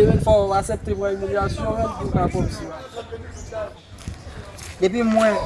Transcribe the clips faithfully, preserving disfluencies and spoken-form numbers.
Menn, fò w aksepte pran imilyasyon, menn, pou w ka pwòp sou. Depi mwen.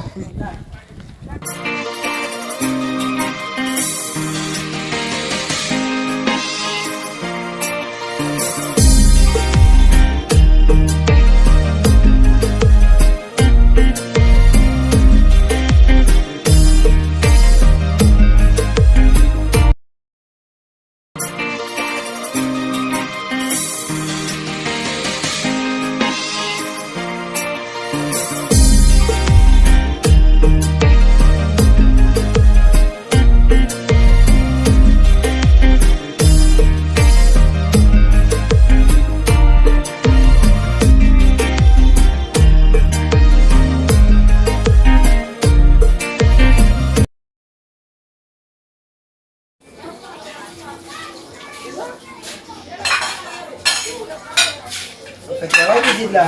Fè travay pitit la.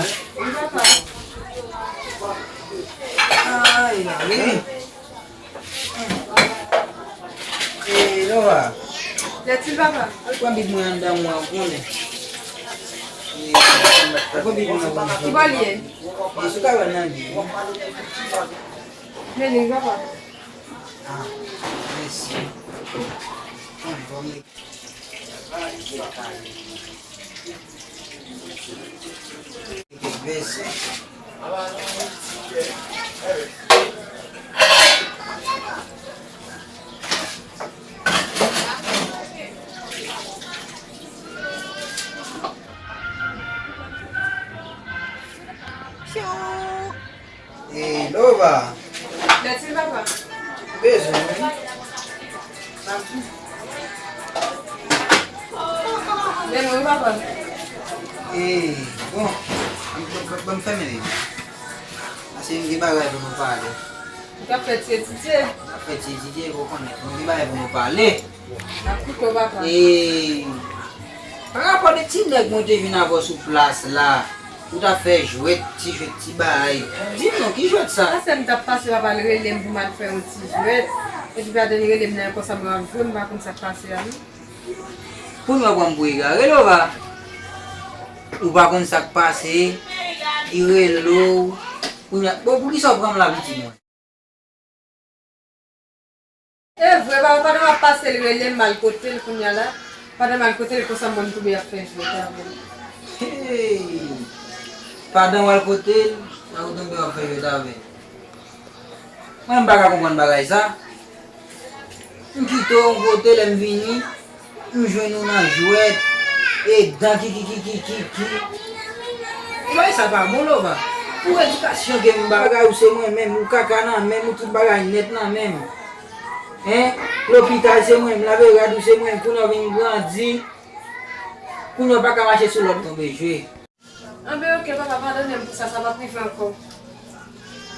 Ay, la wi. E, Lova. Lètil papa. Al pran bib mwen anndan mwen, ou konnen. E, al pran bib mwen anndan mwen. Ki bò l ye? E, sou ka wè nan li. Men li, papa. Ah, mèsi. Bon, bon, men. Mèsi. Ey, Lova. Lètil papa. Bezwen, wi. Lè mwen, papa. Ey, bon. Ban m fèmen li. Paske m gen bagay pou nou pale. Ou t ap fè ti etidye? M ap fè ti etidye, ou konnen. M gen bagay pou nou pale. N ap koute w, papa. Ey, pa rapò de ti nèg mwen te vin avè w sou plas la. Ou t ap fè jwèt, ti jwèt, ti bagay. Di m non, ki jwèt sa? Sa sè m t ap pase, papa l rele m pou m al fè yon ti jwèt. Epi pandan l rele m nan, konsa mwen ap jwe, m pa konn sa k pase a, non. Kounye a w pran m pou egare, Lova. Ou pa konn sa k pase, li rele w. Kounye a, bon, poukisa w pran m la, pitit mwen? E vre, papa, pandan m ap pase l rele m, m al kote l kounye a la. Pandan m al kote l, konsa m wè m tonbe ap fè jwèt avè l. Hey! Pandan w al kote l, la ou tonbe w ap fè jwèt avè l. Mwen, m pa ka konprann bagay sa. M kite w yon kote, lè m vini, m jwenn ou nan jwèt, e dan ki, ki, ki, ki, ki, ki. Bagay sa pa bon, Lova. Pou edikasyon ke m bagay, ou se mwen menm, ou kaka nan menm, ou tout bagay nèt nan menm. Hein? Lopital se mwen, m lave rad ou se mwen, kounye a w vin grandi, kounye a w pa ka mache sou lòt, tonbe jwe. Anben, oke, papa, padone m pou sa, sa p ap rive ankò.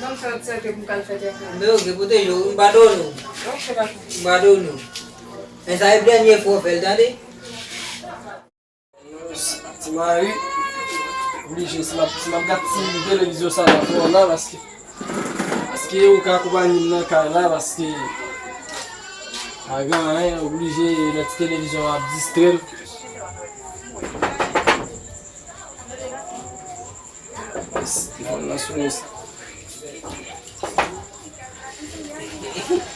Ban m fè yon ti antre pou m ka al fè tèt mwen. Anben, oke, pwoteje w, m padone w. Oke, papa. M padone w. Men sa e dènye fwa w fè l, tande? Ti mari, oblije, si m ap, si m ap gad ti televizyon sa la, fò la, paske, paske ou ka akonpaye m nan kay la, paske pa gen anyen, oblije, lè ti televizyon ap distrè l. Telefòn nan sonnen sa.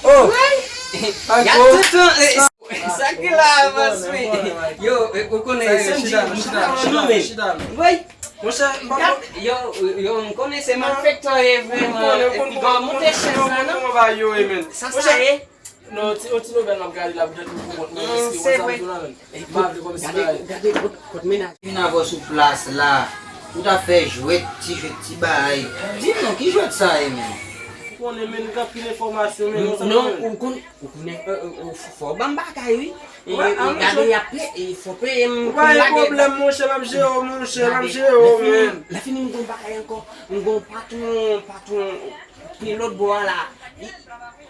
Oh! Y ap toutan, eh, sa ki la avans, wi. Yo, eh, ou konnen, se m di, m pa nan nou, men. Wi. Yo, yo, m konnen se malfektè ye vrèman. Epi bon, moute chèz la, non? Sa, sa ye? Non, ti, yon ti nouvèl m ap gade la, poutèt ou pou kont mwen, paske ou konn sa m di w la menm. M pa vle kòmsi bagay. Gade, gade kot, kot mennaj. Vin avè w sou plas la. Ou t ap fè jwèt, ti jwèt, ti bagay. Di m non, ki jwèt sa ye menm? Ou konnen, men, nou t ap pile enfòmasyon, men, non, ou konn, ou konnen, euh, euh, fò w ban m bagay, wi. E, e, gade, y ap pe-, e, fò peye m pou m lage. Ou pa gen pwoblèm, monchè, m ap jere w, monchè, m ap jere w, men. Lè fini, m gon bagay ankò. M gon patwon, patwon, pi lòt bò a la.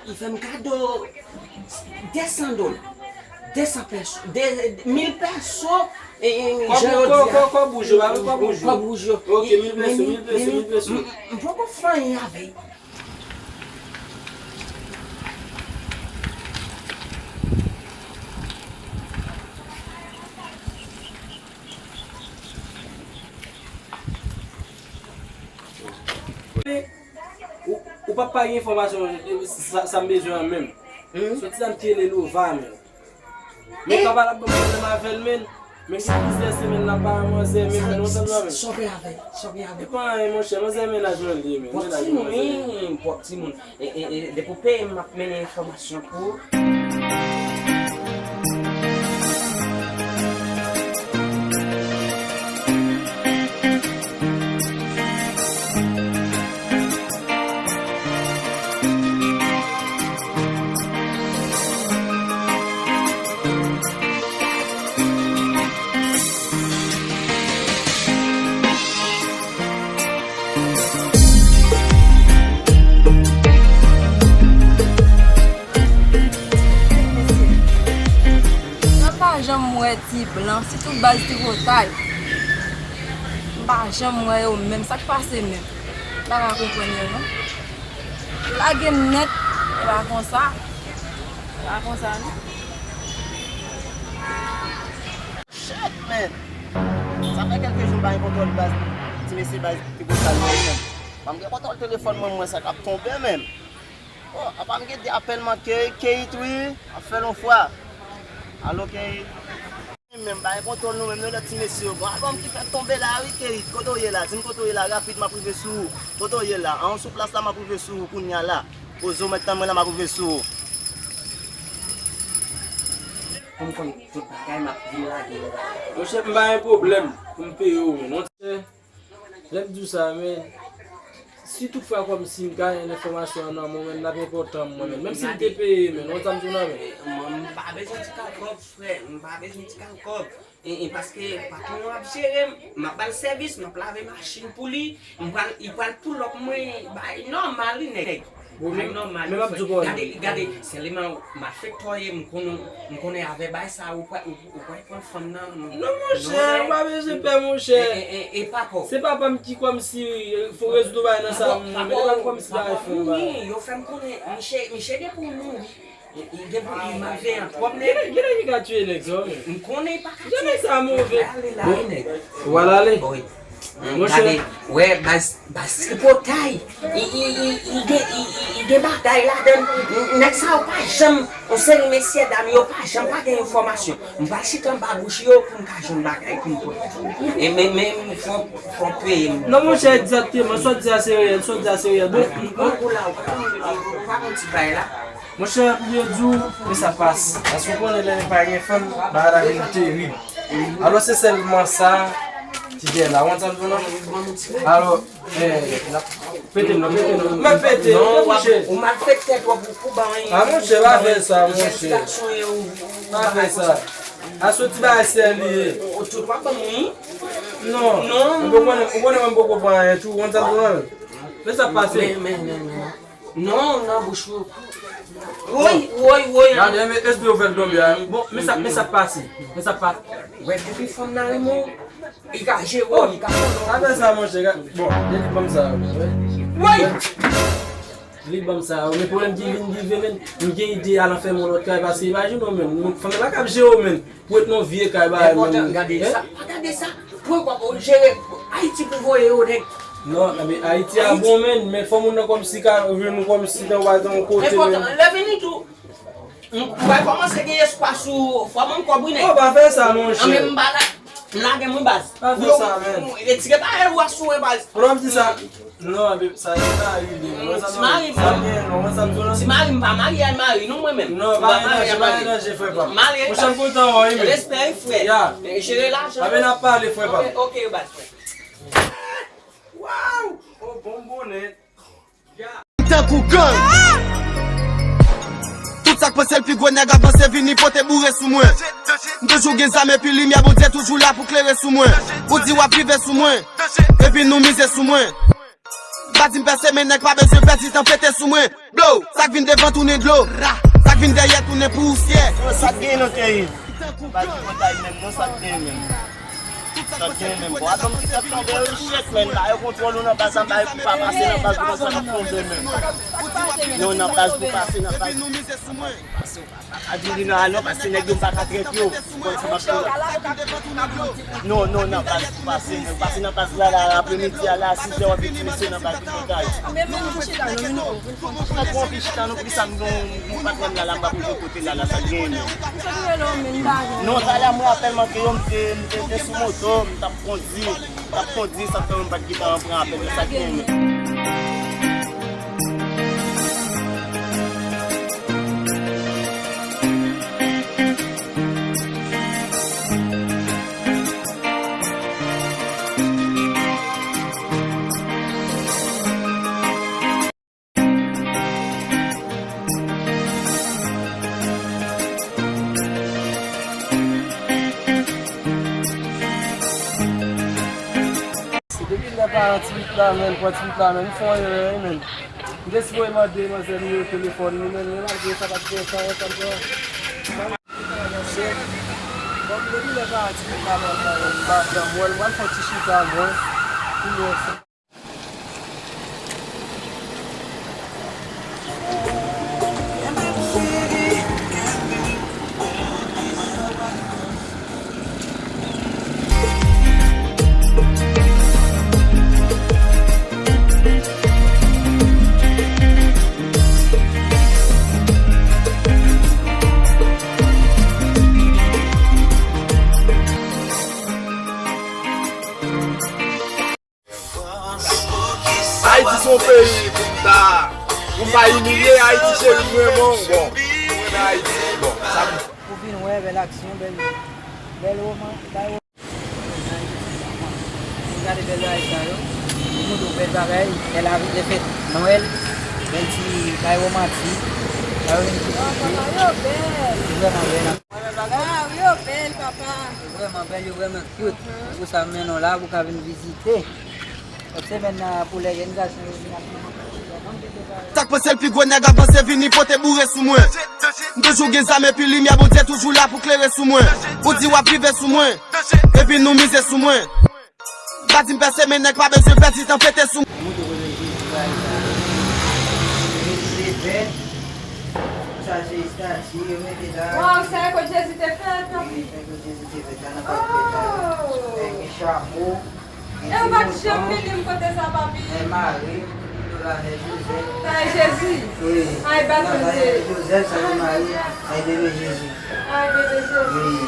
Li fè m kado de san dola. De san pèso, de, mil pèso, e, e, jan yo di a. Kòb wouj yo, pa vre kòb wouj yo. Kòb wouj yo. Ok, mil pèso, mil pèso, mil pèso. M, m poko fè anyen avè l. Papa gen enfòmasyon sa, sa m bezwen an menm. Soti la m te rele Lova menm. Men papa l ap ban m pwoblèm avè l menm. Men gen plizyè semèn l ap ba manzè menm, men nou tann mwen menm. Sa w gen avè l? Sa w gen avè l? E pa anyen monchè, manzè mennaj mwen li ye menm. Pwòp timoun, wi, pwòp timoun. E, e, e, depi w peye m, m ap mennen enfòmasyon pou ou. Mwen pa janm wè ti blan, sitou baz tripotay. M pa janm wè yo menm, sa k pase menm? M pa ka konprann yo non. Lage m nèt, e pa konsa. E pa konsa non. Shit, man! Sa fè kèlke jou m pa gen kontwòl baz, ti mesye baz tripotay yo menm. Pa m gen kontwòl telefòn mwen, mwen sa k ap tonbe menm. Oh, apa m gen de apèl manke, Kate wi, ap fè l yon fwa. Alo, Kate. Menm, pa gen kontwòl nou menm, nou lòt ti mesye yo. Bon, albòm ki fèk tonbe la, wi, Kate. Kote w ye la? Di m kote w ye la, rapid, m ap rive sou ou. Kote w ye la? An, sou plas la, m ap rive sou ou kounya la. Poze w mèt tann mwen la, m ap rive sou ou. Pou m konn tout bagay, m ap vin lage yo la. Monchè, m pa gen pwoblèm pou m peye w, men. Lè m di w sa, men, si tout fwa kòmsi m ka jwenn enfòmasyon an nan mwen, men, l ap enpòtan mwen, men. Menm si m te peye, men, ou konn sa m di w la, men. Mwen, m pa bezwen ti kal kòb, frè, m pa bezwen ti kal kòb. E, e, paske patwon an ap jere m, m ap ba l sèvis, m ap lave machin pou li, m pral, li pral pull up mwen, bay nòmal, wi, nèg. Wi, men, men m ap di w, gade, gade, sèlman malfektè w ye, m konnen, m konnen avè bay sa, ou pral, ou, ou pral pran fanm nan. Non, monchè, ou pa bezwen pè, monchè. E, e, e, e papa w? Se papa m ki kòmsi, e, fò rezoud yon bagay nan sa, men e pa kòmsi bagay fò, bagay. Yo fè m konnen, misye, misye gen pou mouri. Li gen pou li malveyan twòp, nèg. Gen nèg ki ka tiye nèg sa, wi. M konnen li pa ka tiye. Jan nèg sa move. Ou pral ale la, wi, nèg. Ou pral ale? Wi. Monchè. Gade, wè, baz, baz tripotay. Li, li, li, li gen, li, li, li gen bagay ladan l. Nèg sa yo pa janm, yon seri mesye dam, yo pa janm pa gen enfòmasyon. M pral chita anba bouch yo pou m ka jwenn bagay pou m pote. E men, men, fò, fò peye m. Non, monchè, egzakteman, sa w di a se reyèl, sa w di a se reyèl. Bon, bon, bon, kou la, ou pa konn, ou pa konn ti bay la. Monchè, pou yo di w, men sa pase. Paske w konnen lè nèg pa gen fanm, bagay la vin terib. Alò, se sèlman sa ki gen la. Ou konn sa m di w la? Alò, eh, pete m non, pete m non. Mwen pete, non, monchè. Ou malfektè twòp, ou, ou ban yon. Ah, monchè, pa fè sa, monchè. Pa fè sa. A soti bagay sèl li ye. Ou tout w ap ban m, wi. Non. Non. Ou konnen, ou konnen mwen poko pran anyen tou, ou konn sa m di w la? Men sa pase. Men, men, men, men. Non, nan bouch ou. Woy, woy, woy. Gade, men espri yo fè l tonbe a. Bon, men sa, men sa pase. Men sa pa. Wè, depi fanm nan renmen w, li ka jere w, li ka konnen w. Pa fè sa, monchè. Bon, li ban m sa. Woy! Li ban m sa. Men pwoblèm ki vin rive, men, m gen ide al anfèmen w lòt kay, paske imajine w, men, fanm nan pa kab jere w, men. Pou ret nan vye kay bagay menm. Enpòtan, gade sa. Pa gade sa. Pran kòb ou jere Ayiti pou voye yo, nèg. Non, men Ayiti a bon, men, men fò moun nan kòmsi ka vin nou kòmsi nan w al nan yon kote, men. Enpòtan, lè vini tou, m, m pral kòmanse gen espwa sou, fò ban m kòb wi, nèg. Oh, pa fè sa, monchè. An, men m pa la, m lage mwen baz. Pa fè sa, men. Retire bagay ou a sou mwen, baz. Pou m di sa. Non, men sa se mari li, non, sa non. Ti mari m, sa gen, non, sa m di w la. Ti mari m pa marye ak mari, non, mwen menm. Non, pa manje, pa manje, frè pa m. Monchè, m kontan wè w, wi, men. Respè, wi, frè. Ya. Jere lajan. Apre n ap pale, frè pa m. Ok, ok, baz, frè. Waw! Oh, bonbon nèt. Tankou gang. Tout sa k panse l pi gwo nèg avanse vini pote boure sou mwen. M toujou gen zam epi limyè Bondye toujou la pou klere sou mwen. Ou di w ap rive sou mwen. Epi nou mize sou mwen. Badi m pèse men nèg pa bezwen pèdi tan pete sou mwen. Blow, sa k vin devan tounen dlo. Ra, sa k vin dèyè tounen pousyè. Sa k genyen nan peyi? Baz tripotay menm, non, sa k genyen menm? Sa k genyen menm? Bon, atann ki fè tonbe, wi, shit, menm. Ba yo kontwòl ou nan baz la, ba yo pa pase nan baz ou konsa k ap tonbe menm. Non, nan baz ou pase, nan baz. Angelina, non, paske nèg yo m pa ka trèt yo. Ou konn sa m ap fè. Non, non, nan baz, pase, pase nan baz la, la, apremidi a, la, sis è, w ap vin ti mesye nan baz, li fè kay. Sa pou anpi chita, non, poukisa m gon, m pa t wè m la, la, m pa pou kote la, la, sa gen. Non, talè a mwen apèl manke yo, m te, m te, te sou moto, m t ap kondi, m t ap kondi, sa fè m pa t gentan pran apèl yo, sa gen. Depi lè paran ti pitit la, menm, pran ti pitit la, menm, fè yon erè, wi, menm. M te sipoze mande manzè nimewo telefòn li, menm, men malgre sa, pa t gen tan, sa m pran. Bon, depi lè paran ti pitit la, menm, m pa janm wè l, m pral fè yon ti chita, mwen, pou mwen. Ayiti se yon peyi pou m ta, pou m pa imilye Ayiti, cheri, m renmen w, bon. M renmen Ayiti, bon, sa m Ou vin wè bèl aksyon, bèl, bèl woman, bay woman. Vin gade bèl bagay sa yo. Li montre w bèl bagay, lè lavi, lè fèt Nwèl, bèl ti bay womantik. Sa yo vin ti kouche. Yo bèl. Li vrèman bèl. Bèl bagay. Ah, yo bèl, papa. Yo vrèman bèl, yo vrèman cute. Se pou sa m mennen w la, pou w ka vin vizite. Lòt semèn nan, pou lè òganizasyon yo vin ap. Sa k panse l pi gwo nèg ap panse vini pote boure sou mwen. M toujou gen zam epi limyè Bondye toujou la pou klere sou mwen. Ou di w ap rive sou mwen, epi nou mize sou mwen. Pa di m pèse men nèg pa bezwen pèdi tan pete sou mwen. Montre kote Jezi pral sa. Jezi te fèt. Sa se estati yo mete la. Waw, sa e kot Jezi te fèt? Wi, sa e kot Jezi te fèt la nan pati pèt la. Oh! Avèk yon chapo. E ou pa t janm mennen m kote sa, papi? Mwen mare, m te tou la avèk Jozèf. Sa e Jezi? Wi. Ay, ba Jozèf. Sa e Jozèf, sa e mari, sa e bebe Jezi. Ay, bebe Jezi. Wi.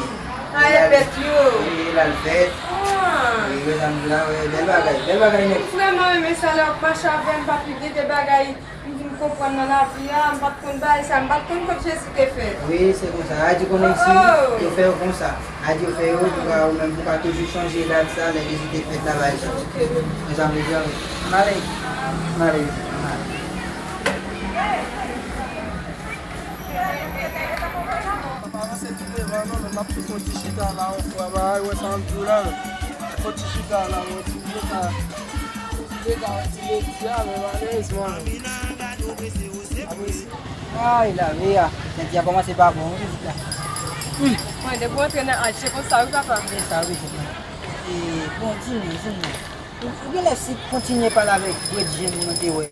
Ay, e pèt yo. Wi, e l al fèt. Ah. Wi, wè sa m di la, wè, bèl bagay, bèl bagay nèt. M vrèman renmen sa lè w ap mache avè m, papi, gen de bagay. M vin konprann nan lavi a, m pa t konn bagay sa, m pa t konn kot Jezi te fèt. Wi, se konsa. Ayiti konnen isi, oh, yo fè yo konsa. Ayiti yo fè yo, pou ka, ou menm, pou ka toujou chonje dat sa, lè Jezi te fèt la, bagay sa. Ok. Men sa m vle di a, wi. Ann ale. Ann ale, ann ale. Pa avanse pi devan, non, men m ap tou fè yon ti chita la, yon fwa, bagay, wè sa m ap di w la, men. Fè yon ti chita la, yon ti chita. Ay, lavi a. Jodi a kòmanse pa bon, wi, vizit la. Hmm. Mwen, depi w antre nan Ayiti, se konsa, wi, papa. Se sa, wi, se sa. E, bon, di mwen, di mwen. Ou, ou genlè si kontinye pale avèk Great Jim mwen te wè.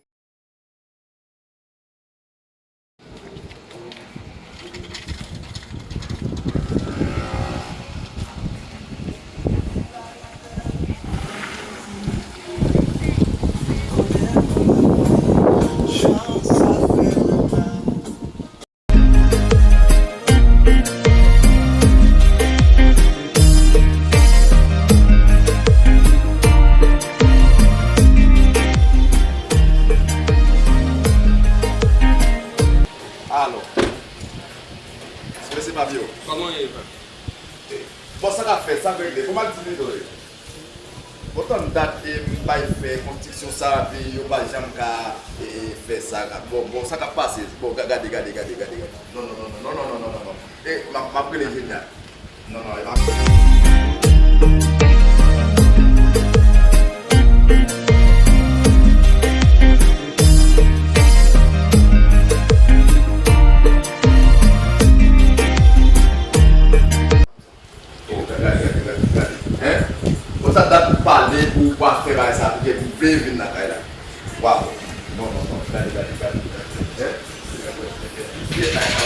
Alo. Mesye Fabio. Kòman w ye, frè? Bon, sa k ap fèt, sa k regle? Kòman l di pito, e? Otan dat, e, m bay fè konstriksyon sa, epi yo pa janm ka, e, e, fè sa. Bon, bon, sa k ap pase? Bon, ga-, gade, gade, gade, gade, gade. Non, non, non. E, m ap, m ap rele enjenyè. Non, non, e pa. Oh, gade, gade, gade, gade, gade. Hein? Bon, sa dat pou pale, pou, pou afè bagay sa, pou ke pou vle vin nan kay la. Waw. Non, non, non, gade, gade, gade, gade. Hein?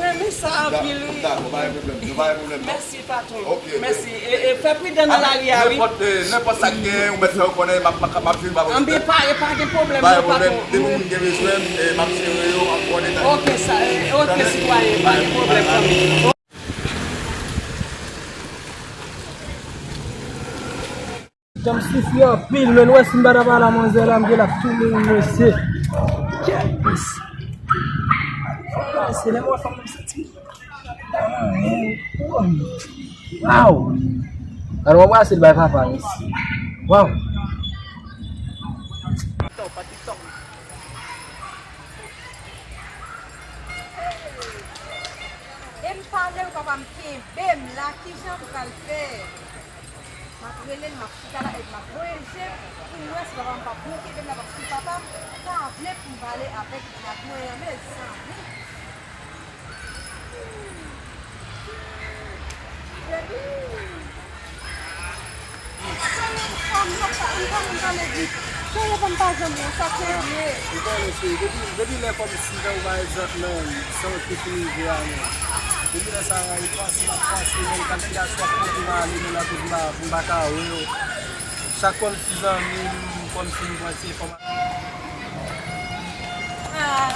Renmen sa anpil, wi. Dakò, pa gen pwoblèm. Nou pa gen pwoblèm, non. Mèsi, patwon. Ok, mèsi. E, e, fè pridan nan lari a, wi. Nenpòt, eh, nenpòt sa k genyen, ou mèt fè yo konnen, m ap, m ap, m ap jwenn ba ou. Anben, pa, e pa gen pwoblèm, non, patwon. Pa gen pwoblèm. Depi moun gen bezwen m, eh, m ap jere yo an bon eta. Ok, sa, eh, ok, sitwayen, pa gen pwoblèm, fanmi. Janm sifi anpil, men wè si m pa ta pale a manzè la, m gen l ap touye m, mesye. Kèt pis. Se lè m wè fanm nan m santi. Waw. Gade w anbrase l bay papa, mesye. Waw. E m pale w, papa m kenbe m la, kijan m pral fè? M ap rele l, m ap chita la, epi m ap voye je m pou m wè si papa m p ap bloke, epi m ap si papa m pa vle pou m pale avèk nèg mwen an, mezanmi. Baby. Sa yon fanm, m ap pa, m pa, m pale vit. Sa yon fanm pa janm yon, sa k ye? Ou konnen, cheri, depi, depi lè kòmsi, jan ou pa egzanp, menm, san w te fini jwe a, menm. Depi lè sa a, e pase, m ap pase, menm kalkilasyon ap pote m ale, men la pou m pa, pou m pa ka wè w. Chak kòmsi zanmi m, kòmsi m pran ti enfòma- Ah.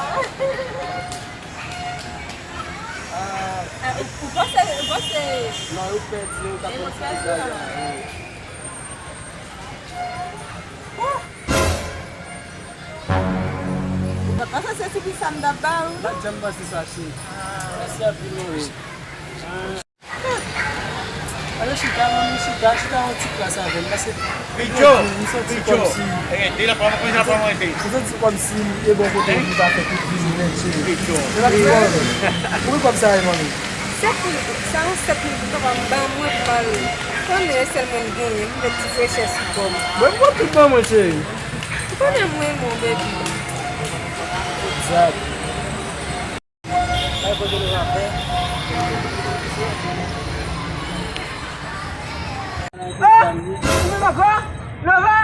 Ah. Ah, ou, ou panse, ou panse... Non, yo pèdi, yo ta pèdi. Yo pèdi, non. Ou pa t panse se sipriz sa m t ap ba ou? M pa t janm panse sa, cheri. Mèsi anpil, wi. Ale chita, manmi, chita, chita yon ti plas avè m, paske m santi kòmsi, eh, de la pa mwen, la pa mwen, de. M santi kòmsi e bò kote m ki pa fè tout vini nèt, cheri. Pichon. Se pa ki bò, non. Ou wè kòb sa ye, manmi? Sèt mil goud, sa yon sèt mil goud papa m ban mwen pou m al. Konnen e sèl mwen m genyen, m met ti frechè sou kò m. Mwen m pran tout ban mwen, cheri. Ou konnen m renmen w, baby. Egzak. Ay, kote Nova fè? Ah! Ou menm ankò? Nova?